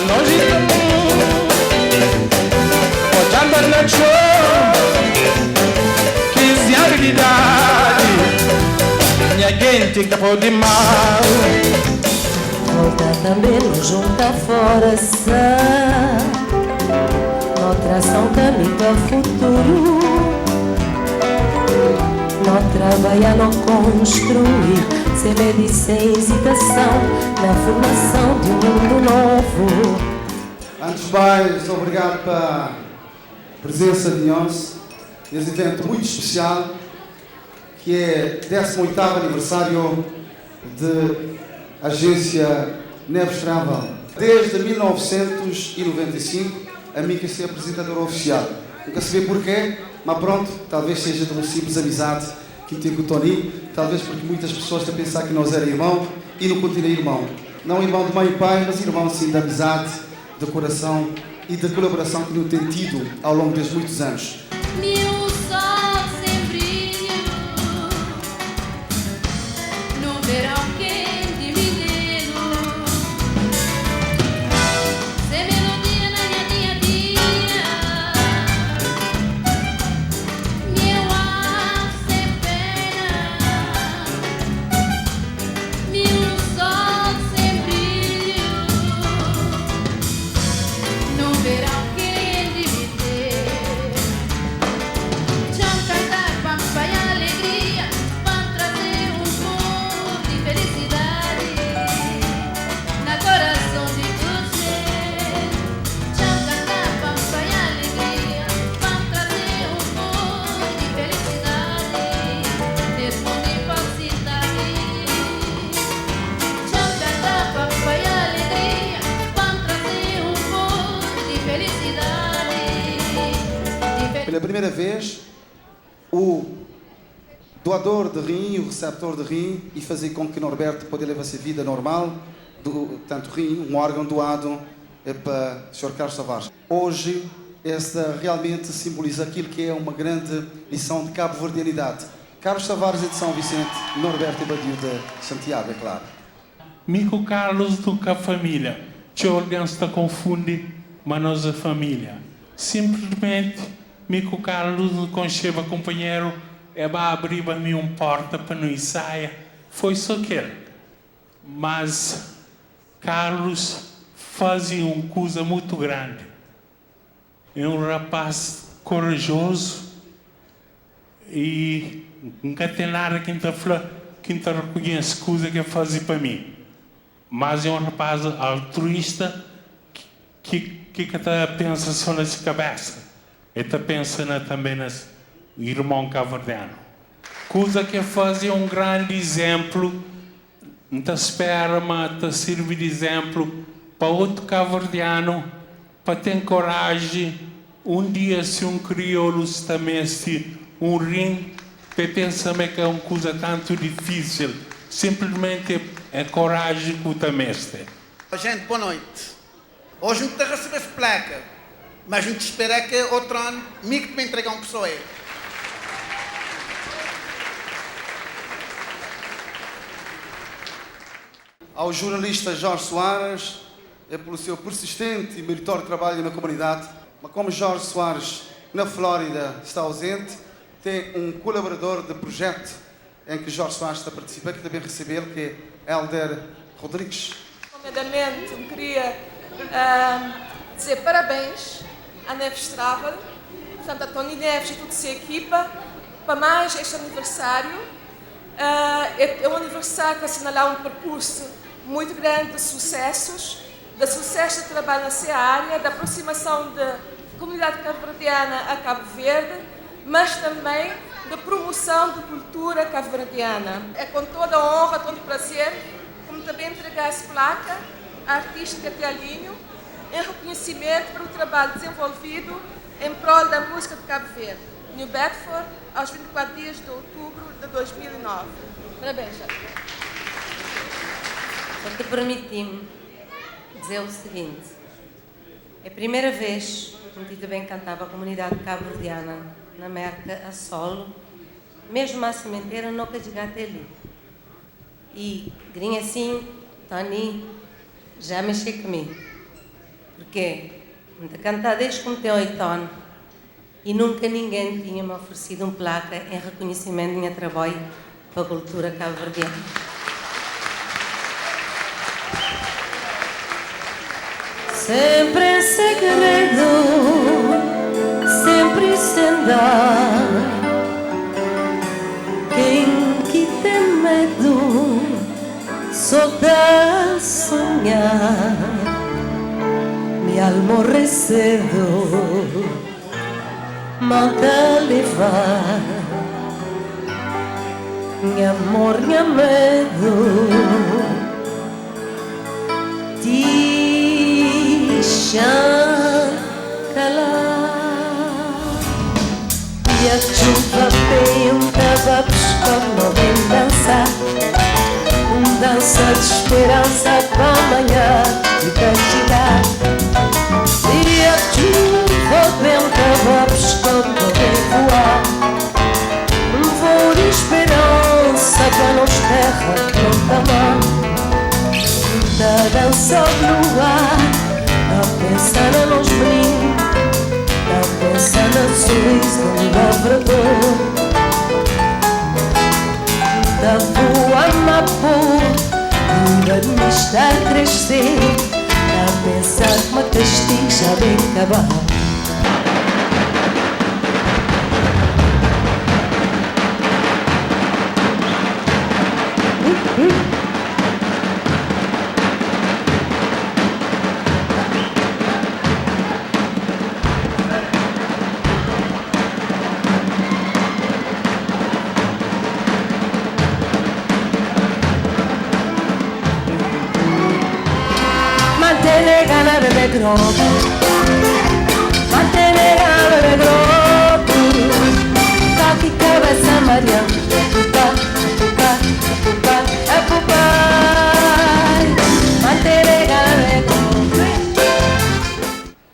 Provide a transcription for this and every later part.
Lonji di mi Odjando na txon 15 anu di idadi Nha genti ka pode mal. Volta tanbê nu junta forsa No trasa un kaminhu pa futuru No trabalha no konstrui Sen medu i sen izitason Na formason di un mundu novu. Antes mais, obrigado pa presença de nhos nes evento muito especial que é 18º aniversário de agência Neves Travel. Desde 1995 ami ke se apresentador oficial. N ka sabe porquê, ma pronto, talvez seja de um simples amizade que N tem com o Tony, talvez porque muitas pessoas ta pensar que nós era irmão e nu continua irmão. Não irmão de mãe e pai, mas irmão sim de amizade, de coração e de colaboração que nu tem tido ao longo destes muitos anos. Mi um sol sem brilho No verão quente mindelo Sem melodia na nha dia a dia Meu ar sem pena Mi um sol sem brilho No verão quente mindelo Txa-m cantar pa-m spanha alegria Pa-m traze un pouco di felicidade Na coração di tudu gente Txa-m cantar pa-m spanha alegria Pa-m traze un pouco di felicidade Nes mundu di falsidade Txa-m cantar pa-m spanha alegria Pa-m traze un pouco di felicidade Pela primeira vez, o doador de rim, o receptor de rim, e fazer com que Norberto possa levar sua vida normal, do, tanto rim, um órgão doado é para o Sr. Carlos Tavares. Hoje, esta realmente simboliza aquilo que é uma grande lição de cabo-verdianidade. Carlos Tavares é de São Vicente, Norberto Badio de Santiago, é claro. Mi ku Carlos nu ka família. Txeu algen sta konfundi, ma nos é família. Sinplismenti, mi ku Carlos nu konxeba kunpanheru, e ba abriba mi un porta pa nu insaia. Foi so kel. Mas Carlos faze un kuza mutu grandi. É un rapaz korajozu i N ka ten nada ki N ta fla ki N ta rekonhese kuza ki el faze pa mi. Mas é un rapaz altruísta ki ki ka ta pensa so na si kabesa, el ta pensa na tanbe na irmon kabuverdianu. Kuza ki el faze é un grandi izénplu, N ta spera ma ta sirbi di izénplu pa otu kabuverdianu pa ten koraji un dia si un kriolu sta meste un rin pa e pensa ma e ka un kuza tantu difísil, sinplismenti é koraji ku ta meste. Gente, boa noite. Hoje N ta recebe es placa, mas N ta espera que outro ano mi que ta entrega um pessoa el. Ao jornalista Jorge Soares, é pelo seu persistente e meritório trabalho na comunidade, mas como Jorge Soares na Flórida está ausente, tem um colaborador de projeto em que Jorge Soares está a participar, que também recebeu, que é Helder Rodrigues. Nomeadamente, eu queria dizer parabéns à Neves Travel, portanto, a Tony Neves e toda a sua equipa, para mais este aniversário. É um aniversário que assinala um percurso muito grande de sucessos, de sucesso de trabalho nessa área, da aproximação da comunidade cabo-verdiana a Cabo Verde, mas também da promoção da cultura cabo-verdiana. É com toda a honra, todo o prazer, como também entregar essa placa à artista Tialinho, em reconhecimento pelo trabalho desenvolvido em prol da música de Cabo Verde, New Bedford, aos 24 dias de outubro de 2009. Parabéns, Jade. Só te permiti-me dizer o seguinte: é a primeira vez que me também cantava a comunidade cabo-verdiana na América a solo, mesmo a sementeira nunca cheguei até ali. E, grinha assim, Tony, já mexeu comigo. Porque N ta kantá desde ku N ten 8 anu e nunka ninguém tinha me oferecido um placa em reconhecimento de nha trabalho pa cultura cabo-verdiana. Sempre em segredo, sempre sem dar. Quem que tem medo só tá sonhar. Mi alma recedo manda levar. Nha amor, nha medo te calar. E a chuva vem, tava buscando vem dançar. Um dança de esperança para amanhã de cantigar. E a chuva vem, tava buscando vem voar. Um voo de esperança para nos terra não tá mal. Da dança no ar, a pensar nos meninos, a pensar no sorriso do lavrador. Da voa mapô, vida de me estar a crescer, a pensar que uma castigo já bem acabar. Mantene gana bebe grogu, mantene gana bebe grogu. Tá que cabeça Maria, pupa, pupa, pupa, é pupa. Mantene gana bebe grogu.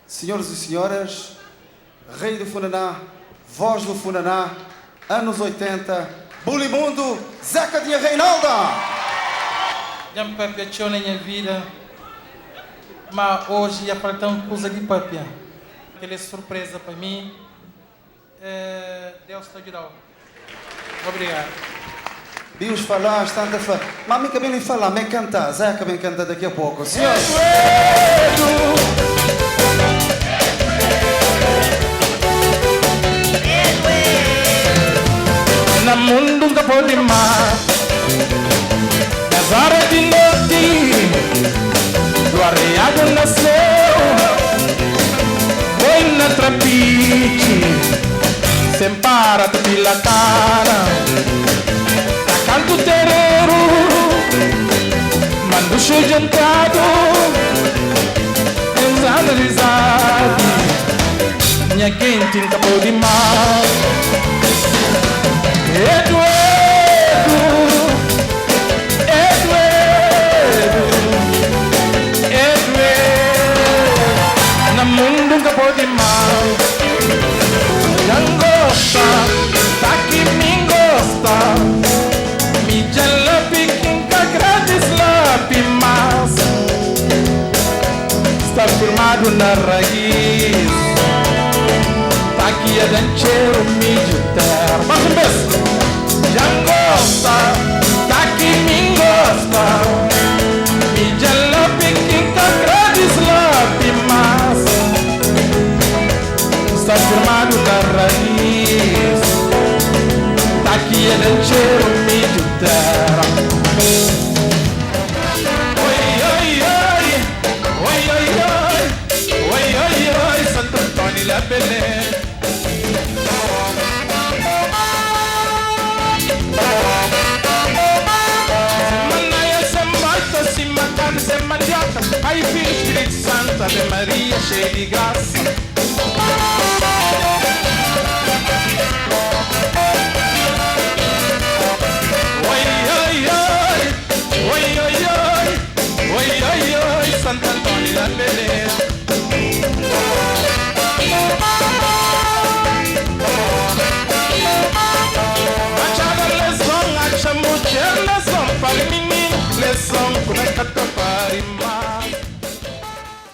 Senhores e senhoras, Rei do Funaná, Voz do Funaná, anos 80, Bulimundo, Zeca de Reinalda! Já me papiachou na minha vida, mas hoje ia faltar uma coisa de papia. Aquela surpresa para mim. Deus te ajudou. Obrigado. Deus falar, tanta fa. Mas me cabelo falar, me cantar. Zeca vem cantar daqui a pouco. Senhores! Na mundo nunca pode mais. Nas horas de noite, do arreado nasceu. Foi na trapiche, sem para te pilatar. Na canto terreiro, mando jantado, analisado. Minha quente nunca pode mais. É doido, é doido, é doido. Na mundo nunca pode mais. Não gosta, tá que me gosta. Me jalapi quinca grátis lapi mas está firmado na raiz. Tá aqui a dancheiro mídio terra. Mais um beijo. Já gosta, tá que me gosta. Me jalapi quinca grátis lapi mas está firmado na raiz. Tá aqui a dancheiro mídio terra. Oi, oi, oi, oi, oi, oi, oi, oi, oi, Santo Antônio la Belém. Pai, Filho, Espírito Santo, Ave Maria, cheia de graça. Oi, oi, oi, oi, oi, oi, oi, oi, oi, Santo Antônio da Belém.